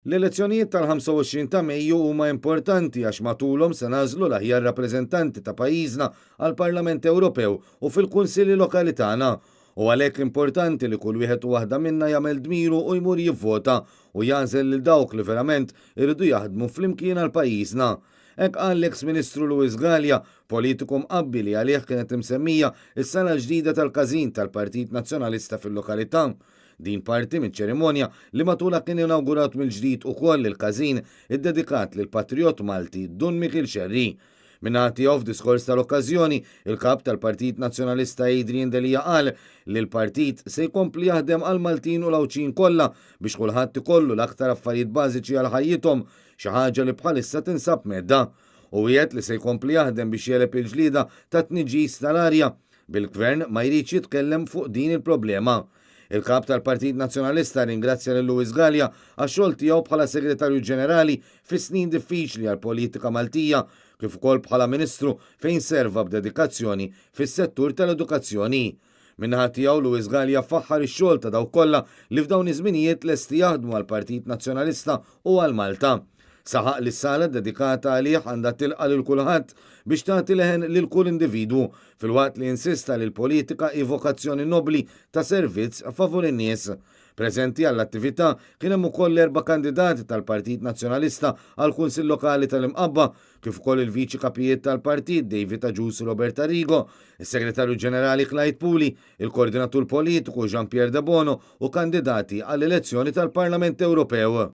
L-elezzjonijiet tal-25 ta' Mejju huma importanti għax matulhom se nagħżlu l-aħjar rappreżentanti ta' pajjiżna għall-Parlament Ewropew u fil-Kunsilli Lokali tagħna. U għalhekk importanti li kull wieħed u waħda minna jagħmel dmiru u jmur jivvota u jagħżel lil dawk li verament iridu jaħdmu flimkien għal pajjiżna. Hekk qal l-eks Ministru Louis Galea, politiku mqabbi li għalih kienet imsemmija s-sala l-ġdida tal-każin tal-Partit Nazzjonalista fil-lokalità. Din parti miċ-ċerimonja li matulha kien inawgurat mill-ġdid ukoll il-każin iddedikat lill-patrijott Malti Dun Mikiel Xerri. Min-naħa tiegħu f'diskors tal-okkażjoni, il-Kap tal-Partit Nazzjonalista Adrian Delia qal li l-partit se jkompli jaħdem għall-Maltin u l-Għawdxin kollha biex kulħadd ikollu l-aktar affarijiet bażiċi għal ħajjithom, xi ħaġa li bħalissa tinsab mhedda. Hu wiegħed li se jkompli jaħdem biex jegħleb il-ġlieda tat-tniġġis tal-arja, bil-Gvern ma jridx jitkellem fuq din il-problema. Il-Kap tal-Partit Nazzjonalista rringrazzja lil Louis Galea għax-xogħol tiegħu bħala Segretarju Ġenerali fi snin diffiċli għall-politika Maltija, kif ukoll bħala Ministru fejn serva b'dedikazzjoni fis-settur tal-edukazzjoni. Min-naħa tiegħu Louis Galea faħħar ix-xogħol ta' dawk kollha li f'dawn iż-żminijiet lesti jaħdmu għall-Partit Nazzjonalista u għal Malta. Saħaq li s-sala ddedikata għalih għandha tilqa' lil kulħadd biex tagħti leħen lil kull individwu, filwaqt li insista li l-politika hi vokazzjoni nobbli ta' servizz favur in-nies. Preżenti għall-attività kien hemm ukoll l-erba' kandidati tal-Partit Nazzjonalista għall-Kunsill Lokali tal-Imqabba, kif ukoll il-Viċi Kapijiet tal-Partit David Agius u Robert Arrigo, is-Segretarju Ġenerali Clyde Puli, il-Koordinatur Politiku Jean Pierre Debono u kandidati għall-elezzjoni tal-Parlament Ewropew.